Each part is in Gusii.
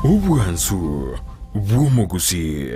Obwansu bw'omogusii.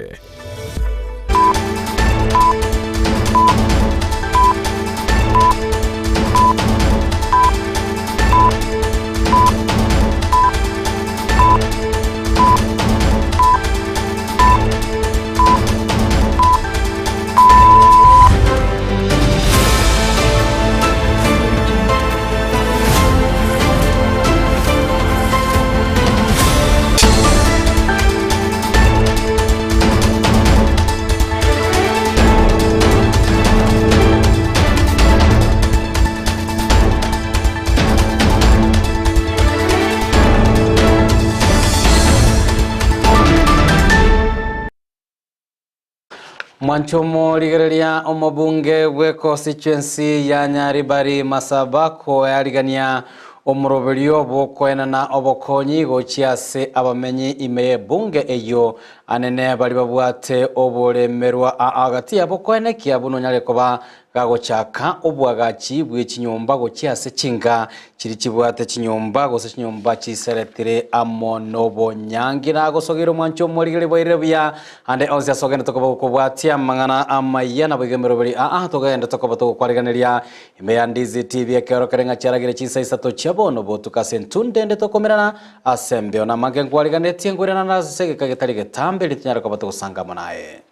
Mwanche omorigereria omobunge bw'econstituency ya Nyaribari Masaba koarigania omoroberio bw'okoenana obokonyi gochia ase abamenyi ime y'ebunge eyio anene baria babwate oboremerwa aa gati yabo koenekia buna onyare koba Gagochaka oboagachi bwe chinyomba gochia ase chinka chiria chibwate chinyomba, gose chinyomba chiseretire amo nobonyangi. Nagosogeire omwancho omorigeri bwairire buya, ande onsi ase ogende tokoba gokobwatia amang'ana amaya naboigo emeroberi aa togende tokoba togokwariganeria ime ya Ndizi TV ekero kere ng'a chiaragire chinsa isato chia bono botuko ase entunde ende tokomerana ase embeo namange nkwariganetie nkoirana ase egeka getari getambe erio tonyare koba togosanga amo naye.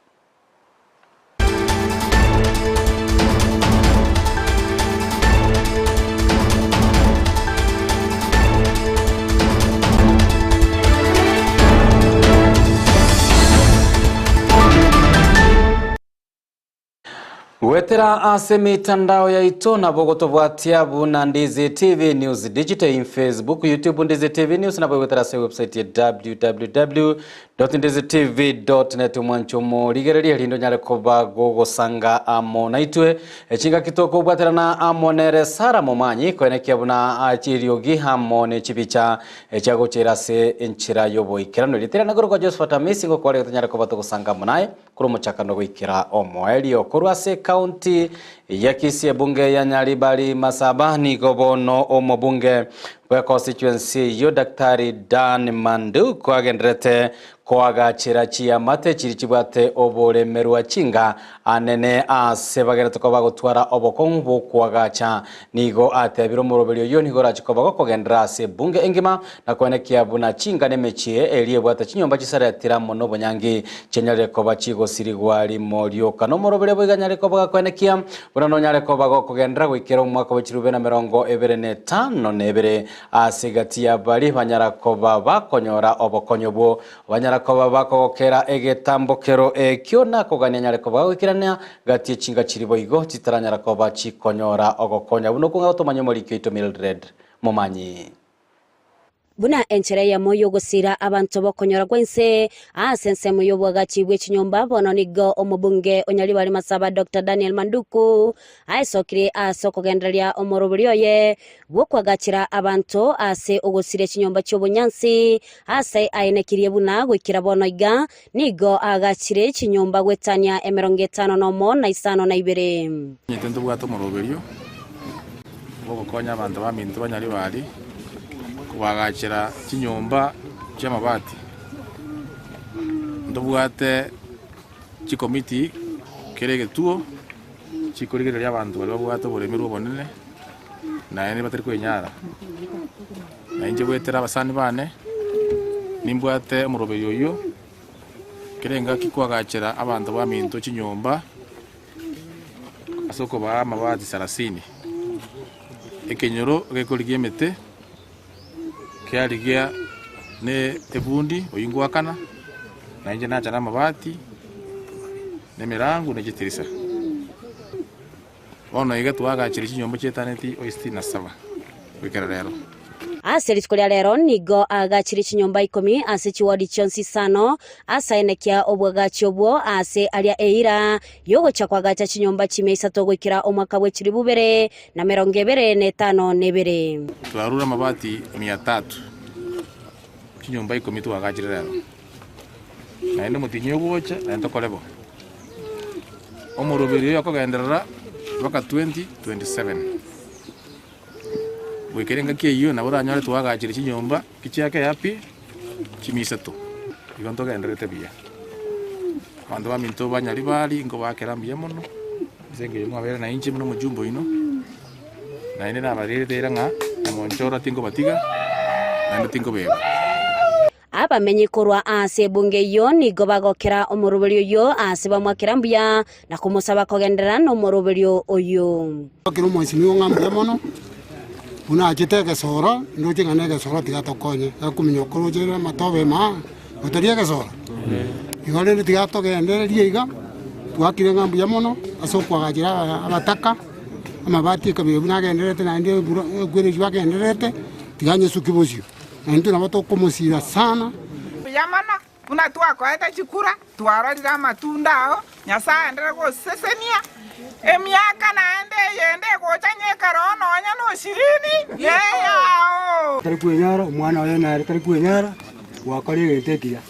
Goetera ase emetandao yaito nabo gotobwatia buna Ndizi TV News Digital in Facebook, YouTube Ndizi TV News nabo goetera ase website ya www.ndizitv.net omwancho omorigereria erinde onyare koba gogosanga amo naitwe echingaki tokobwaterana amo nere Sara Momanyi koenekia buna chiriogi amo ne chibicha echiagochera ase enchera y'oboikeranu ritirana korokwa Josephat Amisi ngokware tonyare koba togosanga amo naye Korwa omochakano goikera omoerio. Korwa ase ekaunti ya Kisii ebunge ya Nyaribari Masaba nigo bono omobunge bwe constituency eyio Daktari Dan Manduku agenderete koagachera chiamate chiria chibwate oboremerwa chinga anene ase bagenderete koba bagotwara obokong'u bw'okoagacha. Nigo atebire omoroberi oyio nigo orache koba gokogenderera ase ebunge engima na koenekia buna chinga nemechie eria ebwate chinyomba chisaretire amo nobonyangi chianyarire koba chigosirigwa rimo rioka. Nomoroberio boigo anyare koba gakoenekia buna nonyare koba gokogenderera goikera omwaka bwe chirube na merongo ebere na etano na ebere ase egati ya baria banyara koba bakonyora obokonyi obwo banyara koba bakogokera egetambokero ekio nakogania anyare koba gagoikerania gati ye chinga chiria boigo chitaranyara koba chikonyora ogokonya buna okwo ng'a gotomanya omoriki oito Mildred Momanyi. Buna enchera eyemo y'ogosiira abanto b'okonyora gw'ense ase ensemo y'oboagachi bwe chinyomba, bono nigo omobunge o Nyaribari Masaba Doctor Daniel Manduku aesokire ase okogendereria omorobori oye bw'okoagachera abanto ase ogosiria chinyomba chi'obonyansi ase aenekirie buna goikera bono iga nigo aagachire chinyomba goetania emerongo etano nomo na isano na ibere. Intwe ntobwate omoroberio bw'ogokonya abanto baminto ba Nyaribari kobagachera chinyomba chi'amabati. Ntobwate chikomiti kera egetuo chikorigereria abanto baria babwate oboremerwa obonene naende batari kwenyara. Na inche goetera abasani bane nimbwate omoroberio oyio, kera engaki kwagachera abanto baminto chinyomba. Ase okobaa amabati sarasini, ekenyoro gekorigia emete, kiarigia ne ebundi oyio ngoakana, na inche nacha namabati, na emerango, ne chitirisa. Bono iga twaagachire chinyomba chietaneti o sitini na saba goikera rero. Ase rituko ria rero nigo aagachire chinyomba ikomi ase chiwodi chionsi isano, ase aenekia obwagachi obwo aase aria eira y'ogocha koagacha chinyomba chimia isato goikera omwaka bwe chilifu bibere na emerongo ebere na etano na ebere. Twarure amabati mia tatu, chinyomba ikomi twaagachire rero, naende omotienyi ogocha naende tokore bo. Omoroberi oyo okogenderera mpaka 2027. Goikera engaki eyio nabo oranyore twaagachire chinyomba ki chiake pi. Chimia isato. Igo ntogendererete buya. Abanto baminto ba Nyaribari nkobaakera mbuya mono, ase engencho mwabeire na inche buna omojumbe oino, naende nabarerete eira ng'a omonchora tinkobatiga, naende tinkobeba. Abamenyi korwa ase ebunge eyio nigo bagokera omoroberio oyio ase bamwakera mbuya na komosaba kogenderera nomoroberio oyio. Kera omwesimiwa ng'a mbuya mono, buna achete egesoro, ndoche ng'a negesoro tiga atokonye, gakominyoka oroche rire amatobe ime aa, gotari egesoro. Igo rende tiga togendererie iga, twakire ng'a mbuya mono ase okoagachera abataka, amabati ekabira buna agendererete naende ebura ekwere eywo agendererete, tiga anyesuki bosio. Na intwe nabo tokomosira sana. Mbuya mono, buna twakoete chikura, twarorire amatunda ao, Nyasae aenderere gosesenia emiaka naende eyende egocha nyekero nonya noshirini yeyao. Tari kwenyara, omwana oye nere tari kwenyara gwakora egento ekiya.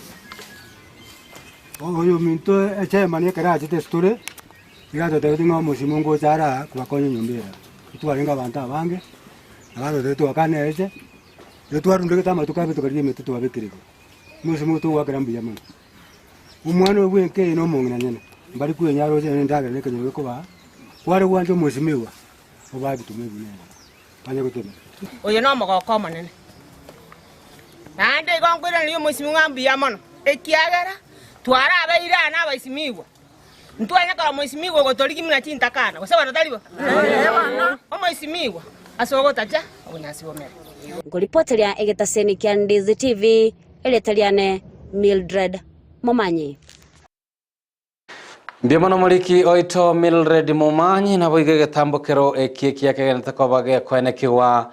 Oyominto echairman ekero achete ase tore, nigo atotebetie ng'a omosimo ngocha are aa kobakonya enyomba eye. Twarenge abanto abange, nabo atotebetie twakane eche. Ekero twarundegete amatuko abere tokarigia emete twabekire igoro, omosemo oyo togoakera mbuya mono. Omwana oyo bwenka eye na omong'ina nyene, mbari kwenyara roche naende endagera na ekenyoro gekobaa, kware gwancha omwesimigwa, obae ebituma ebi buna ebi, banye gotemera. Oyo nomogoko omonene. Naende igo nkoiraneria omoisimigwa ng'a mbuya mono, ekiagera twarabeire aa nabaisimigwa, Ntwanye korora omoisimigwa ogotorigia buna chintakana, gose bono tari bo? Omoisimigwa ase ogotacha obonyansi bomere. Nkoripoteria egetaseni kia Ndizi TV, erieta riane Mildred Momanyi. Mbuya mono omoriki oito Mildred Momanyi naboigo egetambokero eki ekiya kegenderete koba gekoenekigwa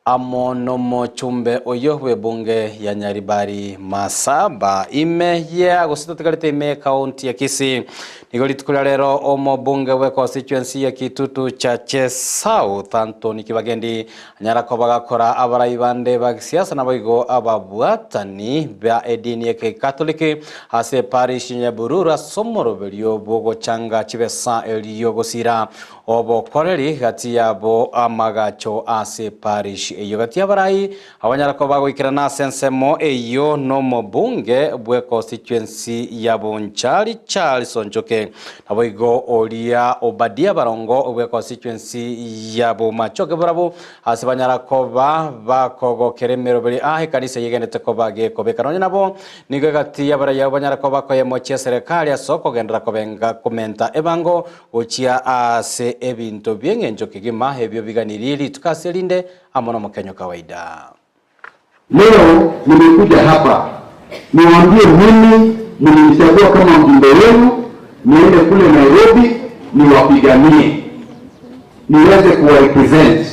Amo nomochumbe oyio bw'ebunge ya Nyaribari Masaba ime ya gose totigarete ime y'ekaunti ya Kisii. Nigo rituko ria rero omobunge bwe constituency ya Kitutu Chache South Anthony Kibagendi anyara koba gakora abarai bande ba gisiasa naboigo ababwatani ba edini ya Kikatoliki ase eparish ya Nyabururu ase omoroberio bw'ogochanga chibesa erio gosira Obokoreri gati yabo amagacho ase parish eyio gati y'abarai abanyara koba goikerana ase ensemo eyio nomobunge bwe constituency ya Bonchari Charles Onchoke naboigo oria Obadia Barongo bwe constituency ya Bomachoge barabwo ase banyara koba bakogokera emeroberi a ekanisa eyio egenderete koba gekobeka nonye nabo nigo egati y'abarai abwo banyara koba bakoyemochia eserekari ase okogenderera kobenga komenta ebango Gochia aase ebinto bi'engencho kegima ebio biganirie rituko ase rinde amo nomokenyo kawaida. Leo nimekuja hapa niwaambie mimi mlinichagua kama mjumbe wenu niende kule Nairobi niwapiganie niweze kuwarepresent,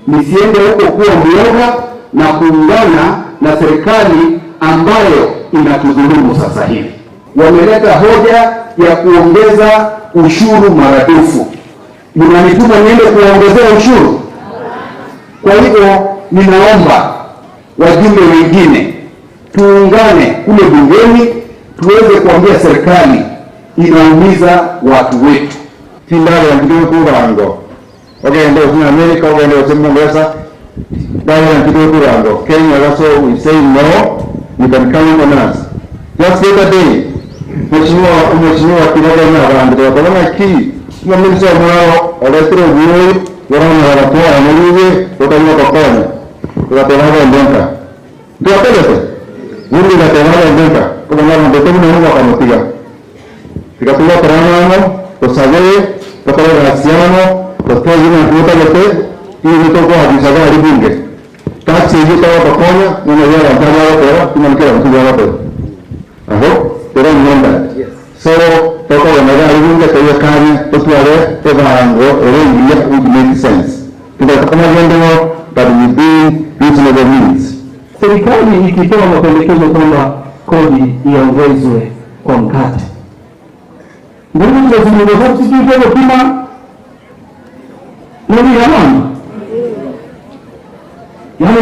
nisiende huko kuwa mwoga na kuungana na serikali ambayo inatudhulumu sasa hivi. Wameleta hoja ya kuongeza ushuru maradufu. Mnanituma niende kuwaongezea ushuru? Kwa hivyo ninaomba wajumbe wengine tuungane kule bungeni tuweze kuambia serikali inaumiza watu wetu. Tindagera ntiga kurango ogende gose America ogende gose Mombasa ndagera ntiga kurango Kenya also we say no you can count on us just the other day mheshimiwa mheshimiwa Kiraga na abanto bakora ng'aki omominisa omwabo oretire obuoyo boranyora batwara morigie bokanywa gokonya togateba agende nka ntwatebete bunge egateba agende nka kobana abanto ikomi nomo bakamotiga Tiga togokora amo, tosabe, tokore egasi amo, totebie ng'a ntotagete, nigo tokoabisa iga aria bunge. Tax eyio togotokonya, bono eyio abanto aba bagoteba, timani kera omonto nigo agoteba. I hope they don't want that. So, tokogenda iga aria bunge toyekanye, totware ebango ere engiya which makes sense. Tindagokana rende ng'o but within reasonable means. Serikali ikitoa mapendekezo kwamba kodi iongezwe kwa mkate, mbona tunazungumza sisi kupima nani jamani? Yani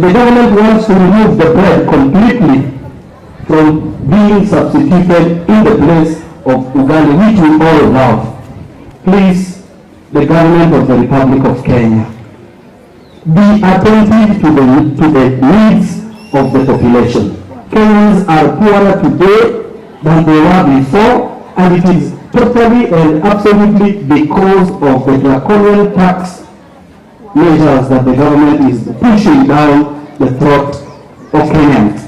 the government wants to remove the bread completely from being substituted in the place of ugali which we all love. Please, the government of the Republic of Kenya, be attentive to the, to the needs of the population. Kenyans are poorer today than they were before, and it is totally and absolutely because of the draconian tax measures that the government is pushing down the throat of Kenyans.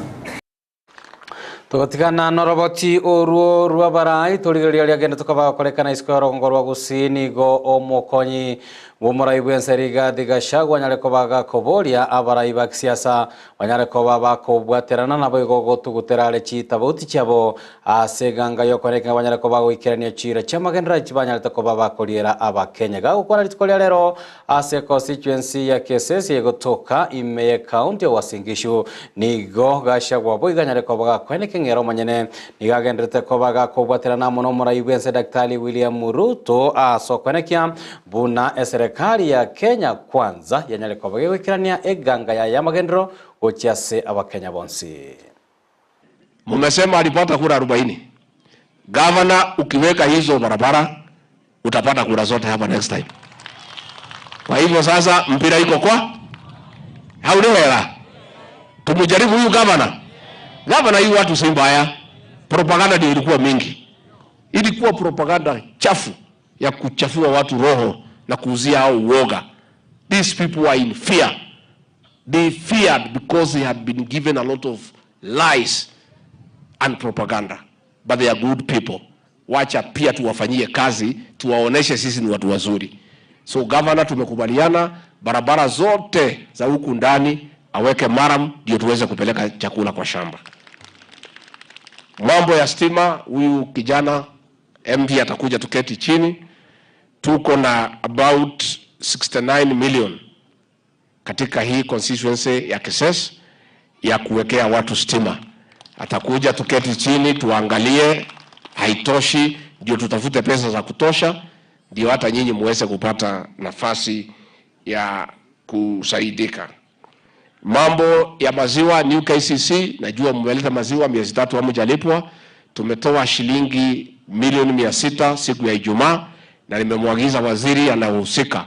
Togotigana noroboti orwo rw'abarai, torigereria aria agende tokaba gokorekana isiko y'orogongo rwa Gusii nigo omokonyi bw'omorai bw'ense Rigathi Gachagua anyare koba gakoboria abarai ba kisiasa banyare koba bakobwaterana naboigo gotugutera are chitabauti chiabo ase eganga y'okoeneka ng'a banyare koba goikerania chiira chi'amagenderero echio banyarete koba bakoriera Abakenya. Gagokwana rituko ria rero ase constituency ya Kesesi egotoka ime y'ecounty ya Uasin Gishu, nigo Gachagua boigo anyare koba gakoeneka ng'a ere omonyene nigo agendererete koba gakobwaterana amo nomorai bw'ense Daktari William Ruto ase okoenekia buna eserekari ya Kenya Kwanza yanyare koba gegoikerania eganga yaye y'amagenderero gochia ase Abakenya bonsi. Mumesema alipata kura arobaini. Gavana, ukiweka hizo barabara utapata kura zote hapa next time. Kwa hivyo sasa mpira iko kwa haulewela, tumujaribu huyu gavana. Gavana hii watu si mbaya, propaganda ndio ilikuwa mingi, ilikuwa propaganda chafu ya kuchafua watu roho na kuuzia hao uoga. These people were in fear. They feared because they had been given a lot of lies and propaganda, but they are good people. Wacha pia tuwafanyie kazi, tuwaoneshe sisi ni watu wazuri. So governor, tumekubaliana barabara zote za huku ndani aweke maram ndio tuweze kupeleka chakula kwa shamba. Mambo ya stima, huyu kijana MD atakuja tuketi chini. Tuko na about 69 million katika hii constituency ya Keses ya kuwekea watu stima. Atakuja tuketi chini tuangalie, haitoshi, ndio tutafute pesa za kutosha, ndio hata nyinyi muweze kupata nafasi ya kusaidika. Mambo ya maziwa New KCC, najua mmeleta maziwa miezi tatu hamjalipwa. Tumetoa shilingi milioni 600 siku ya Ijumaa, na nimemwagiza waziri anayehusika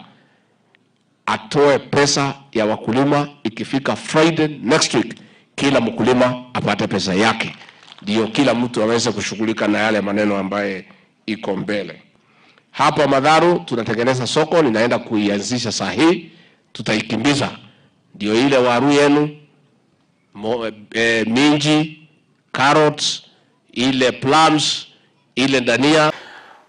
atoe pesa ya wakulima ikifika Friday next week, kila mkulima apate pesa yake, ndio kila mtu aweze kushughulika na yale maneno ambaye iko mbele. Hapa Madharu tunatengeneza soko, ninaenda kuianzisha saa hii, tutaikimbiza ndio ile waru yenu mo, minji, carrots, ile plums, ile dania.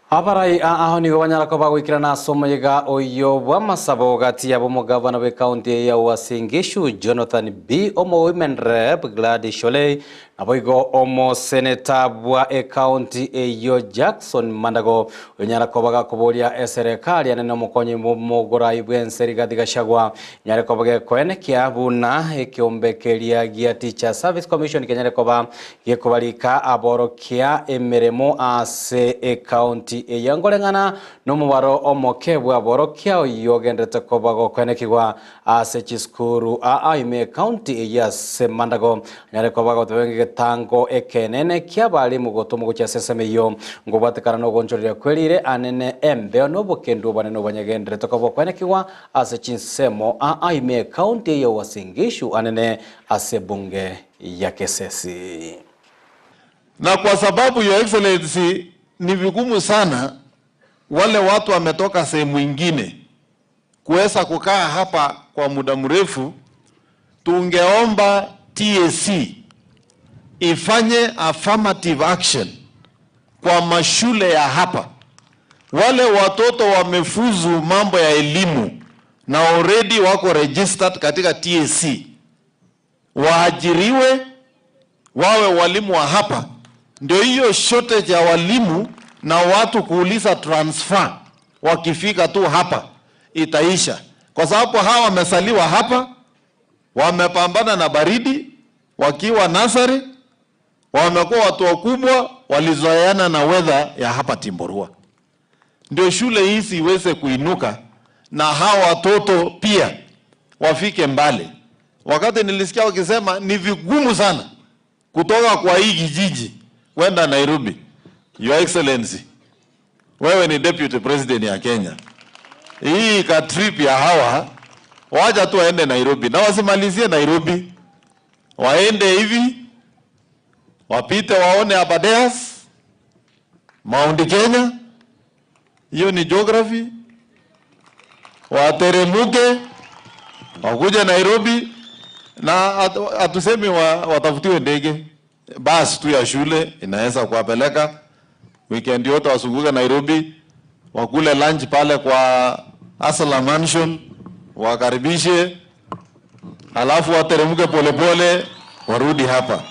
Abarai aho nigo banyara koba goikerana ase omoyega oyo bw'amasabo gati yabo omogavana bwa ekaunti ya Uasin Gishu Jonathan B omo women rep Gladys Sholei naboigo omoseneta bwa ekaunti eyo Jackson Mandago onyara koba gakoboria eserekari anene omokonyi mogorai bw'ense Rigathi Gachagua nyare koba gekoenekia buna ekiombekeria gia Teacher Service Commission kenyare koba gekobarika aborokia emeremo ase ekaunti eyo ngoreng'ana nomobaro omoke bwa aborokia oyo ogenderete koba gokoenekigwa ase chisukuru aa ime ekaunti eyo ase Mandago nyare koba gotebenge getango ekenene kia abarimu gotoma gochia ase ensemo eyo ngobwatekana na ogonchoreria kwerire anene embeo na obokendu obonene obonyegenderete koba okoenekigwa ase chinsemo aa ime ekaunti eyo Uasin Gishu anene ase ebunge ya Kesesi. Na kwa sababu Your Excellency, ni vigumu sana wale watu wametoka sehemu ingine kuweza kukaa hapa kwa muda mrefu, tungeomba TSC ifanye affirmative action kwa mashule ya hapa. Wale watoto wamefuzu mambo ya elimu na already wako registered katika TSC, waajiriwe wawe walimu wa hapa. Ndio hiyo shortage ya walimu na watu kuuliza transfer wakifika tu hapa itaisha, kwa sababu hawa wamesaliwa hapa, wamepambana na baridi wakiwa nasari, wamekuwa watu wakubwa, walizoeana na weather ya hapa Timborua. Ndio shule hizi iweze kuinuka na hawa watoto pia wafike mbali. Wakati nilisikia wakisema ni vigumu sana kutoka kwa hii kijiji kwenda Nairobi. Your Excellency, wewe ni deputy president ya Kenya. Hii ka trip ya hawa wacha tu waende Nairobi na wasimalizie Nairobi, Waende hivi wapite waone Aberdares, Mount Kenya, hiyo ni geography, wateremuke wakuje Nairobi na hatusemi watafutiwe ndege, basi tu ya shule inaweza kuwapeleka weekend yote wazunguke Nairobi, wakule lunch pale kwa Asala Mansion, wakaribishe, alafu wateremke polepole warudi hapa.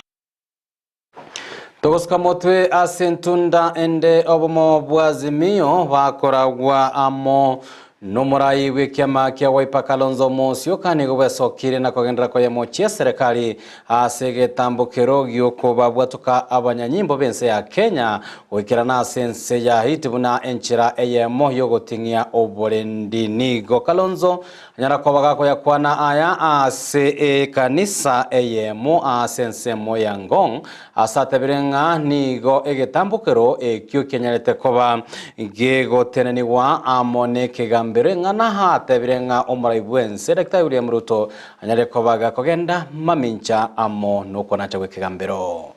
Togosika motwe ase entunda ende obomo bwa Azimio bakoragwa amo nomorai bwa ekiama kia Wiper Kalonzo Musyoka nigo bwesokire na kogenderera koyemo chia serikali ase egetambokero giokobabwatoka abanyanyimbo b'ense ya Kenya goikerana ase ense ya Haiti buna enchera eyemo yogoting'ia oborendi. Nigo Kalonzo anyara koba gakoyakwana aya ase ekanisa eyemo ase ensemo ya Ngong ase atebire ng'a nigo egetambokero ekio kianyarete koba gegotenenigwa amo nekegambero eng'ana atebire ng'a omorai bw'ense Daktari William Ruto anyare koba gakogenda mamincha amo nokonacha gw'ekegambero.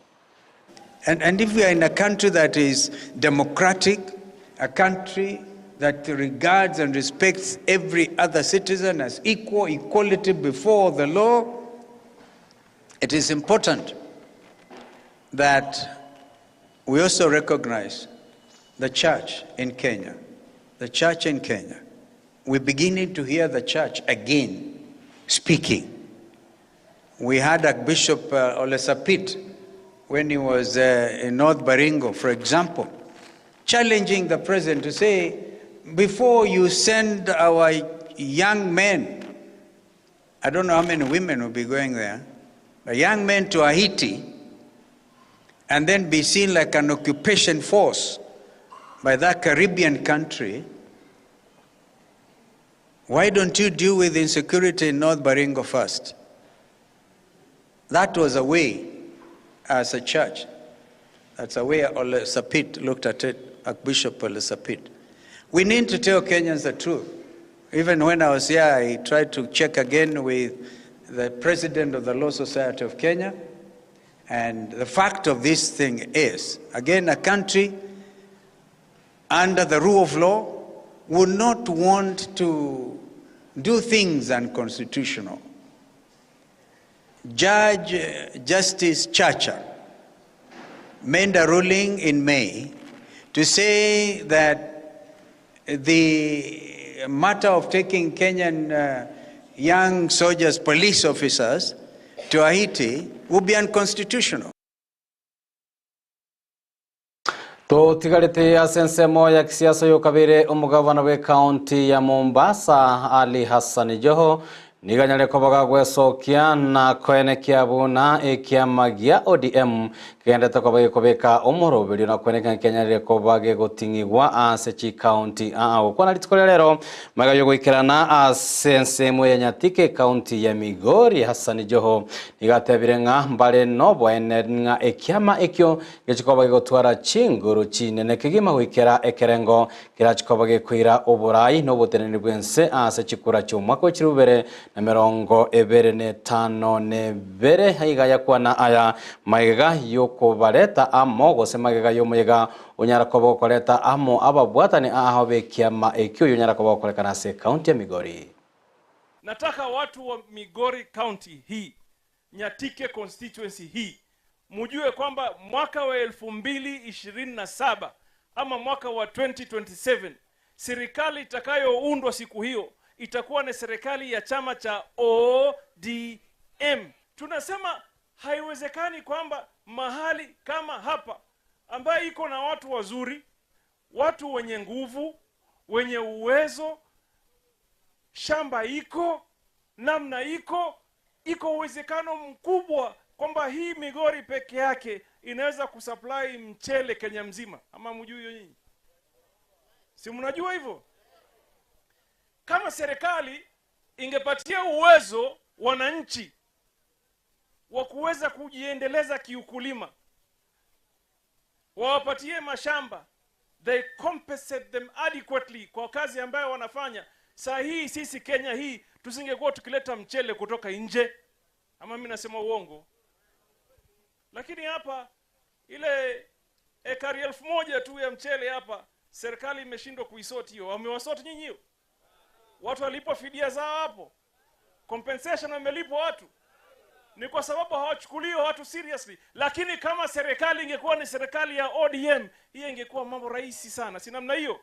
And, and if we are in a country that is democratic, a country that regards and respects every other citizen as equal, equality before the law, it is important that we also recognize the church in Kenya. The church in Kenya. We're beginning to hear the church again speaking. We had Archbishop Ole Sapit when he was in North Baringo, for example, challenging the president to say, before you send our young men, I don't know how many women will be going there, but young men to Haiti, and then be seen like an occupation force by that Caribbean country, why don't you deal with insecurity in North Baringo first? That was a way, as a church, that's a way Ole Sapit looked at it, Archbishop Ole Sapit. We need to tell Kenyans the truth. Even when I was here, I tried to check again with the president of the Law Society of Kenya. And the fact of this thing is, again, a country under the rule of law would not want to do things unconstitutional. Judge Justice Chacha made a ruling in May to say that the matter of taking Kenyan young soldiers, police officers, to Haiti would be unconstitutional. Tutigarĩte ase ensemo ya kisiasa yokabere omogavana bwe county ya Mombasa Ali Hassan Joho niganyare kobaga gwecokia na koenekia buna ekiama gia ODM kigendete koba gikobeka omoroberio na kweneka kenyarire koba gegoting'igwa ase chikaunti aa gokwana rituko ria rero maega yogoikerana ase ensemo ya Nyatike county ya Migori Hassan Joho nigatebire ng'a mbare noboene ng'a ekiama ekio gechikoba gigotwara chinguru chinene kegima goikera ekerengo kirachikoba gekoira oborai noboteneni bwense ase chikura chia omwaka wa chirubere na 25 na haiga yakwana aya maega yokobareta amo gose magega yomoyega onyara koba gokoreta amo ababwatani aho bekiama ekio yonyara koba gokorekana ase kaunti ya Migori. Nataka watu wa Migori County hii, Nyatike constituency hii, mujue kwamba mwaka wa 2027 ama mwaka wa 2027 serikali itakayoundwa siku hiyo itakuwa ni serikali ya chama cha ODM. Tunasema haiwezekani kwamba mahali kama hapa ambayo iko na watu wazuri, watu wenye nguvu, wenye uwezo, shamba iko, namna iko, iko uwezekano mkubwa kwamba hii Migori peke yake inaweza kusupply mchele Kenya mzima. Ama mjui hiyo nyinyi? Si mnajua hivyo? Kama serikali ingepatia uwezo wananchi wa kuweza kujiendeleza kiukulima, wawapatie mashamba, they compensate them adequately kwa kazi ambayo wanafanya. Saa hii sisi Kenya hii tusingekuwa tukileta mchele kutoka nje. Ama mimi nasema uongo? Lakini hapa ile ekari 1000 tu ya mchele hapa serikali imeshindwa kuisoti hiyo. Wamewasoti nyinyi hiyo? Watu walipwa fidia zao hapo? Compensation wamelipwa watu? Ni kwa sababu hawachukuliwi watu seriously. Lakini kama serikali ingekuwa ni serikali ya ODM, hiyo ingekuwa mambo rahisi sana, si namna hiyo?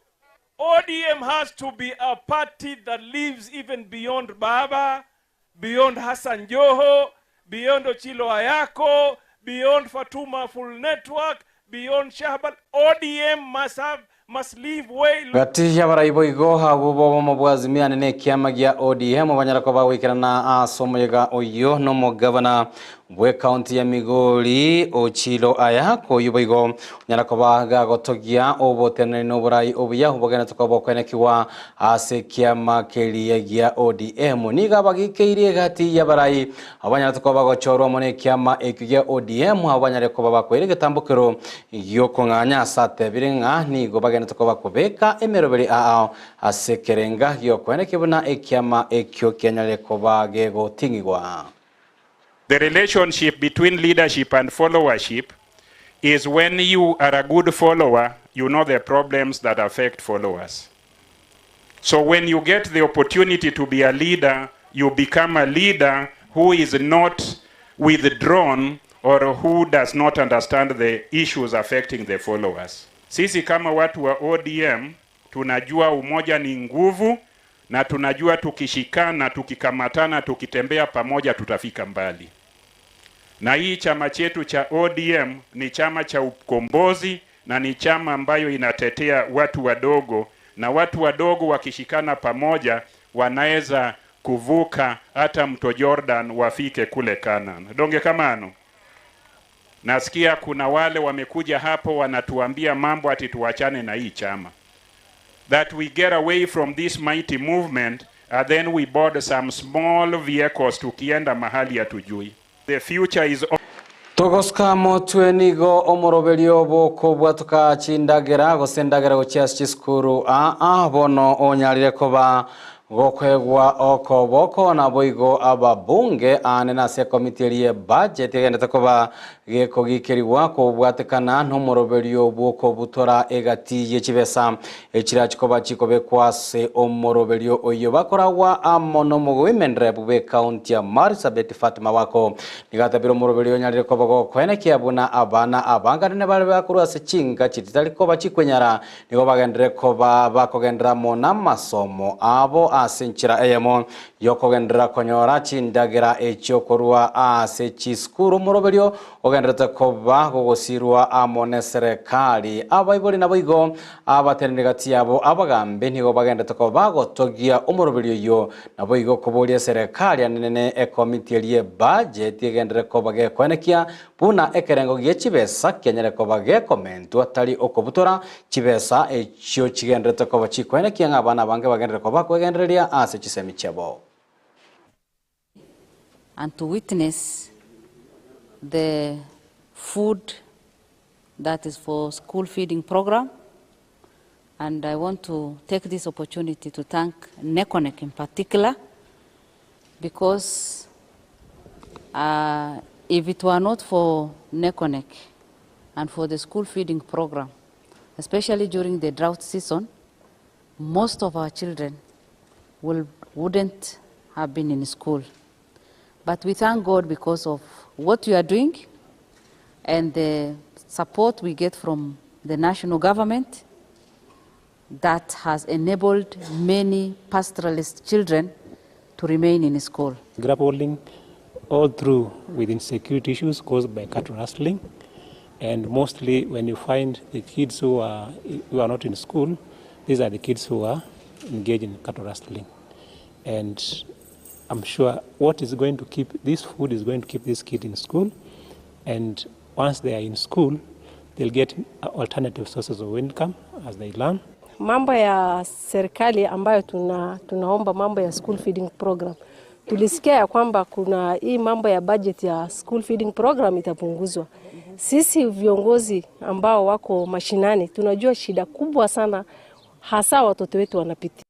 ODM has to be a party that lives even beyond Baba, beyond Hassan Joho, beyond Ochilo Ayako, beyond Fatuma Full Network, beyond Shahbal. ODM must have must live way Gati y'abarai boigo abwo bobomo bwa Azimio na ekiama gia ODM banyara koba goikerana ase omoyega oyio na omogavana bw'ekaunti ya Migori Ochilo Ayako oyio boigo onyara koba gagotogia oboteneneri na oborai obuya obogenete koba okoenekigwa ase ekiama keria gia ODM. Nigo abagikeirie egati y'abarai abwo banyarete koba bagochorwa amo nekiama ekio gia ODM abwo banyare koba bakoira egetambokero gi'okong'anya ase atebire ng'a nigo bagenete koba kobeka emeroberi ao ase ekerenga gi'okoenekia buna ekiama ekio kianyare koba gegoting'igwa. The relationship between leadership and followership is when you are a good follower, you know the problems that affect followers. So when you get the opportunity to be a leader, you become a leader who is not withdrawn or who does not understand the issues affecting the followers. Sisi kama watu wa ODM tunajua umoja ni nguvu na tunajua tukishikana, tukikamatana, tukitembea pamoja tutafika mbali. Na hii chama chetu cha ODM ni chama cha ukombozi na ni chama ambayo inatetea watu wadogo, na watu wadogo wakishikana pamoja wanaweza kuvuka hata mto Jordan wafike kule Canaan. Donge kamano. Nasikia kuna wale wamekuja hapo wanatuambia mambo ati tuachane na hii chama. That we get away from this mighty movement and then we board some small vehicles tukienda mahali hatujui. The future is Togosuka motwe nigo omoroberio bw'okobwatoka chindagera gose endagera gochia ase chisukuru aa bono onyarire koba gokoegwa okoboko naboigo ababunge aane nase ekomiti eria ebudget egenderete koba gekogikerigwa kobwatekana nomoroberio bw'okobutora egati ye chibesa echirachi koba chikobekwa ase omoroberio oyio bakoragwa amo nomogomen rep bw'ecounty ya Marsabit Fatima Wako. Nigo atabire omoroberio onyarire koba gokoenekia buna abana abanganene bare bakorwa ase chinka chititari koba chikwenyara nigo bagenderere koba bakogenderera amo namasomo abo ase enchera eyemo yokogenderera konyora chindagera echio korwa ase chisukuru. Omoroberio ogendererete koba gogosirwa amo neserekari. Abaibori naboigo abateneneri gati yabo abagambi nigo bagendererete koba bagotogia omoroberio oyio naboigo koboria eserekari anene ekomiti eria ebudget egenderere koba gekoenekia buna ekerengo gie chibesa kianyare koba gekomentwa tari okobutora chibesa echio chigendererete koba chikoenekia ng'a abana abange bagenderere koba kwegendereria ase chisemi chiabo. And to witness the food that is for school feeding program. And I want to take this opportunity to thank NECONEC in particular, because if it were not for NECONEC and for the school feeding program, especially during the drought season, most of our children wouldn't have been in school. But we thank God because of what we are doing and the support we get from the national government that has enabled many pastoralist children to remain in school. Grappling all through with insecurity issues caused by cattle rustling, and mostly when you find the kids who are not in school, these are the kids who are engaged in cattle rustling. And I'm sure what is going to keep this food is going to keep this kid in school, and once they are in school, they'll get alternative sources of income as they learn. Mambo ya serikali ambayo tunaomba mambo ya school feeding program. Tulisikia ya kwamba kuna hii mambo ya budget ya school feeding program itapunguzwa. Sisi viongozi ambao wako mashinani tunajua shida kubwa sana hasa watoto wetu wanapitia.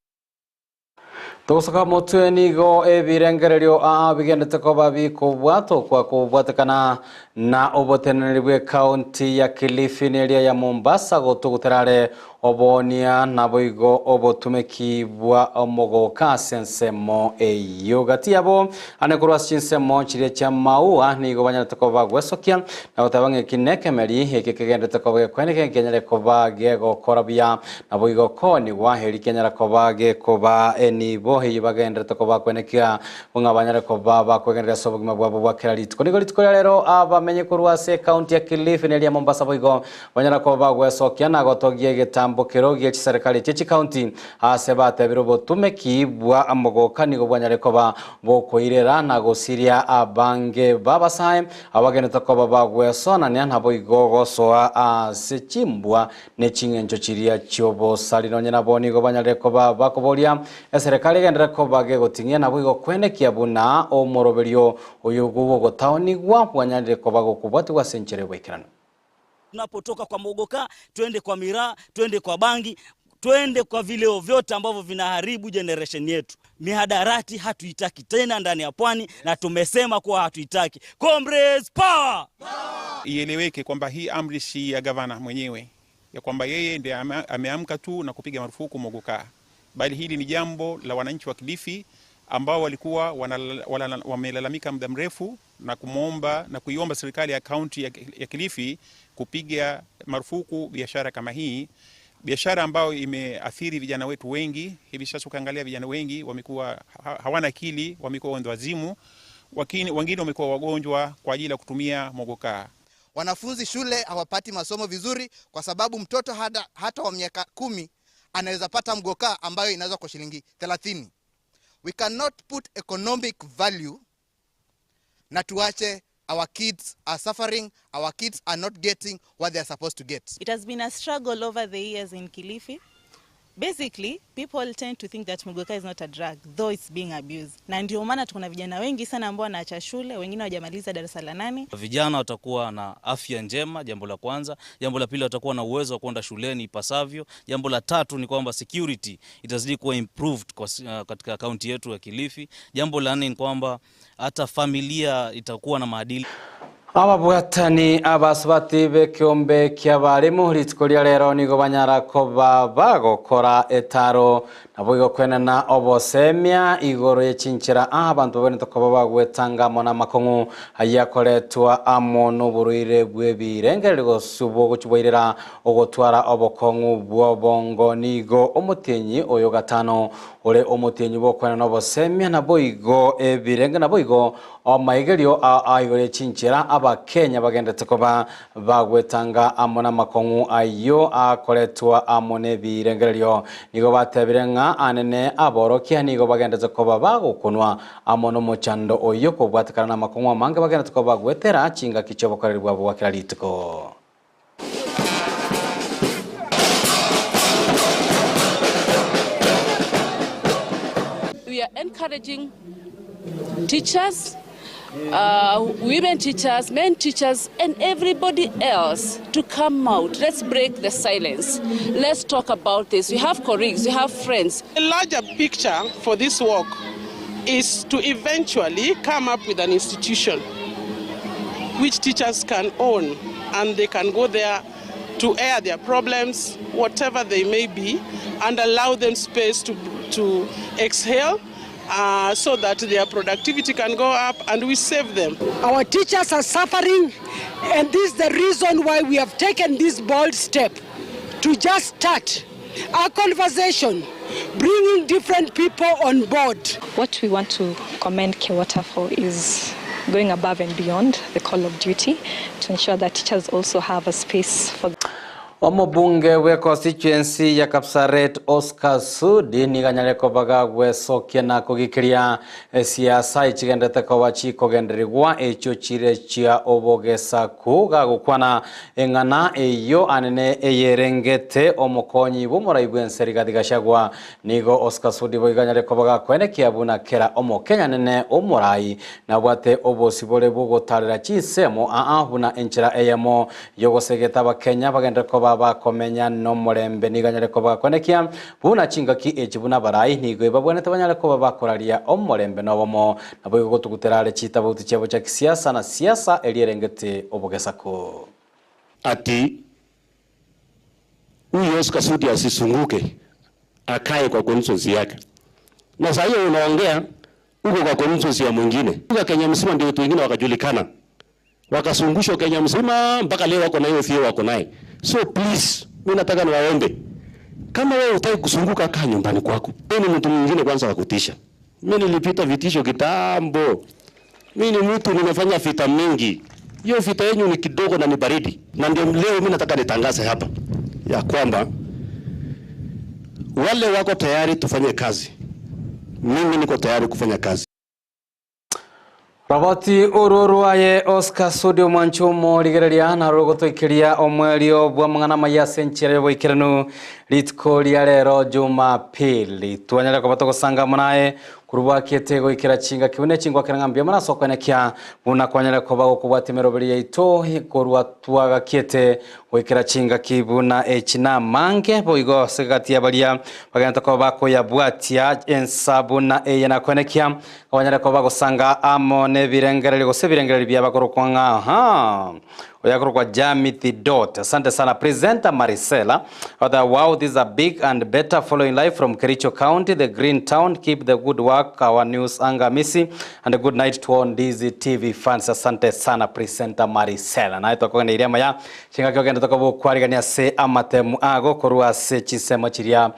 Togosoka motwe nigo ebirengererio aa bigendete koba bikobwatokwa kobwatekana Na oboteneneri bw'ecounty ya Kilifi na eria ya Mombasa gotugutera are oboonia naboigo obotumeki bwa omogoka ase ensemo eyio. Gati yabo ane korwa ase chinsemo chiria chia Maua nigo banyarete koba bagwesokia na goteba ng'a eki nekemeri eke kegenderete koba gekoeneka nkenyare koba gegokora buya naboigo koonigwa eri kenyara koba gekoba enibo eyio bagenderete koba bakoenekia Buna banyare koba bakwegendereria ase obogima bwabo bwa kera rituko. Nigo rituko ria rero abamenyi korwa ase ekaunti ya Kilifi na eria Mombasa boigo banyara koba bagwesokia na gotogia egetambo kero gie chiserekari chie chikaunti ase batebire obotumeki bwa mogoka nigo bwanyare koba bokoirera na gosiria abange b'abasae abagenderete koba bagwesonania naboigo gosoa ase chimbwa ne ching'encho chiria chi'obosari. Nonye nabo nigo banyarire koba bakoboria eserekari egenderere koba gegoting'ia naboigo kwenekia buna omoroberio oyo bw'ogotaonigwa bwanyarire koba gokobwatigwa ase enchera y'oboikeranu. Tunapotoka kwa mogoka twende kwa miraa, twende kwa bangi, twende kwa vileo vyote ambavyo vinaharibu generation yetu. Mihadarati hatuitaki tena ndani ya pwani na tumesema kuwa hatuitaki. Comrades power! Ieleweke kwamba hii amri si ya gavana mwenyewe, ya kwamba yeye ndiye ameamka tu na kupiga marufuku mogoka, bali hili ni jambo la wananchi wa Kilifi ambao walikuwa wamelalamika muda mrefu na kumwomba na kuiomba serikali ya kaunti ya Kilifi kupiga marufuku biashara kama hii, biashara ambayo imeathiri vijana wetu wengi. Hivi sasa ukiangalia vijana wengi wamekuwa hawana akili, wamekuwa wendawazimu, wengine wamekuwa wagonjwa kwa ajili ya kutumia mogoka. Wanafunzi shule hawapati masomo vizuri kwa sababu mtoto hata wa miaka 10 anaweza pata mgoka ambayo inaweza kwa shilingi 30. We cannot put economic value na tuache our kids are suffering, our kids are not getting what they are supposed to get. It has been a struggle over the years in Kilifi. Basically, people tend to think that muguka is not a drug, though it's being abused. Na ndio maana tuko na vijana wengi sana ambao wanaacha shule, wengine hawajamaliza darasa la 8. Vijana watakuwa na afya njema, jambo la kwanza. Jambo la pili, watakuwa na uwezo wa kwenda shuleni ipasavyo. Jambo la tatu ni kwamba security itazidi kuwa improved katika kaunti yetu ya Kilifi. Jambo la nne ni kwamba hata familia itakuwa na maadili. Ababwatani abasubati b'ekiombe ki'abarimu rituko ria rero nigo banyara koba bagokora etaro nabo igokwenana obosemia igoro y'echinchera abantu babonete koba bagwetanga amo n'amakong'u ayakoretwa amo n'oborwaire bw'ebirengererio gose gochibwairera ogotwara obokong'u bw'obongo nigo omotienyi oyo gatano ore omotienyi bw'okwenana obosemia nabo igo ebirenge nabo igo omaigerio aigoro y'echinchera Abakenya bagendete koba bagwetanga amo n'amakong'u ayo akoretwa amo n'ebirengererio nigo batebire ng'a anene aborokia nigo bagendete koba bagokunwa amo n'omochando oyo kobwatekana n'amakong'u amange bagendete koba bagwetera chingaki chi'obokoreri bwabo bwa kera rituko. We are encouraging teachers, women teachers, men teachers, and everybody else to come out. Let's break the silence. Let's talk about this. We have colleagues, we have friends. The larger picture for this work is to eventually come up with an institution which teachers can own, and they can go there to air their problems, whatever they may be, and allow them space to exhale, so that their productivity can go up and we save them. Our teachers are suffering, and this is the reason why we have taken this bold step to just start a conversation, bringing different people on board. What we want to commend KEWOTA for is going above and beyond the call of duty to ensure that teachers also have a space for Omobunge we constituency ya Kapsaret Oscar Sudi niganyare kobaga gwesokia na kugikiria siasa ichigendete koba chikogenderigwa echo chire chia obogesa kuga gukwana eng'ana eyo anene eyerengete omokonyi bw'omorai bw'ense Rigathi Gachagua. Nigo Oscar Sudi boiganyare kobaga kwenekia buna kera omokenya nene omorai nabwate obosibore bw'ogotarera chinsemo aa buna enchera eyemo yogosegeta abakenya bagendere koba koba bakomenya nomorembe. Nigo anyare koba gakonekia buna chingaki echi buna abarai nigo ebabwenerete banyare koba bakoraria omorembe na obomo. Naboigo gotugutera are chitabauti chiabo chia kisiasa na siasa eria erengete obogesaku. Ati huyu Oscar Sudi asisunguke akae kwa constituency yake. Na saa hiyo unaongea uko kwa constituency ya mwingine. Kwa Kenya mzima ndio watu wengine wakajulikana. Wakasungushwa Kenya mzima mpaka leo wako na hiyo fio wako naye. So please, mimi nataka niwaombe. Kama wewe hutaki kusunguka, kaa nyumbani kwako. Wewe ni mtu mwingine kwanza wa kutisha. Mimi nilipita vitisho kitambo. Mimi ni mtu nimefanya vita mingi. Hiyo vita yenu ni kidogo na ni baridi. Na ndio leo mimi nataka nitangaze hapa ya kwamba wale wako tayari tufanye kazi. Mimi niko tayari kufanya kazi. Roboti oro rwaye Oscar Sudi omwancho omorigereria naro rogotoikeria omwerio bw'amang'ana amaya ase enchera y'oboikeranu rituko ria rero Jumapili. Twanyare koba togosanga amo naye korwa bwakete goikera chingaki buna echingwakera ng'a mbuya mono ase okoenekia buna kwanyare koba gokobwatia emeroberi yaito korwa twagakiete goikera chingaki buna echi namange boigo ase egati ya baria bagenderete koba bakoyabwatia ensa buna eye nakoenekia Abanyare koba bagosanga amo nebirengererio gose ebirengererio biabo akorokwa ng'a ahaa oyo akorokwa Jamithi Dot. Asante sana presenter Marisela. Other wow this is a big and better following live from Kericho County the green town keep the good work our news anga misi and a good night to all Ndizi TV fans. Asante sana presenter Marisela. Naye twakogeneirie amaya chingaki ogendete koba okwarigania ase amatemu ago korwa ase chinsemo chiria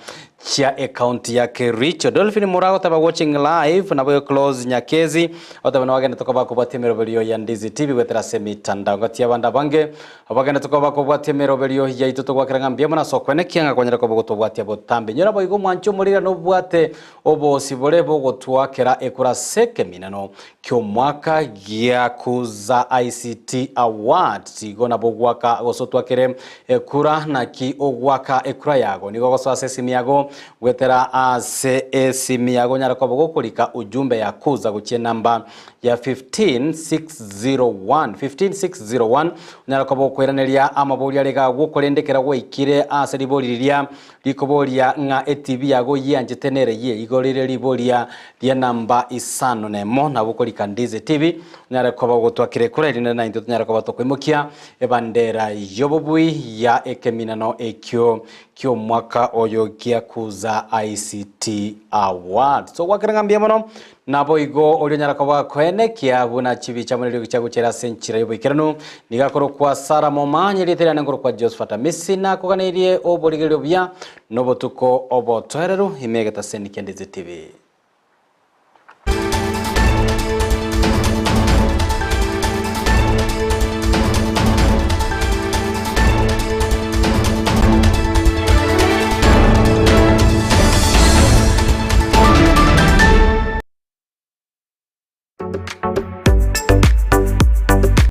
chia ecounty ya Kericho. Dolphin Mura agoteba watching live nabo Close Nyakezi agoteba nabo tokoba kobwatia emeroberio ya Ndizi TV goetera ase emitandao. Ngati abande abange abagende tokoba kobwatia emeroberio yaito togwakera ng'a mbuya mono ase okwenekia ng'a kwanyare koba gotobwatia botambe. Inyora boigo omwancho omorira nobwate obosibore bogotwakera ekura ase ekeminano ki'omwaka gia Kuza ICT Awards. Igo nabo ogwaka gose otwakere ekura naki ogwaka ekura yago nigo ogosoa ase esimi yago goetera ase esimi yago onyare koba gokorika ujumbe ya Kuza gochia enamba ya 15601 15601 onyare koba gokoiraneria amaborio are iga agwo korende ekero gwaikire ase ribori riria Rikoboria ng'a etibi yago yianchete nere ye igo rire riboria ria namba isano nemo nabo okorika Ndizi TV onyare koba ogotwakera ekura erinde naintwe tonyare koba tokoimokia ebandera y'obobui ya ekeminano ekio ki'omwaka oyo gia Kuza ICT Awards. Togwakera ng'a mbuya mono Naboigo oria onyara koba koenekia buna chibicha amo neriogi chiagochera ase enchera y'oboikeranu, nigo akorokwa Sara Momanyi, erieta riane nkorokwa Josephat Amisi, nakoganeirie oborigereria obuya na obotuko obotoereru ime egetaseni kia Ndizi TV.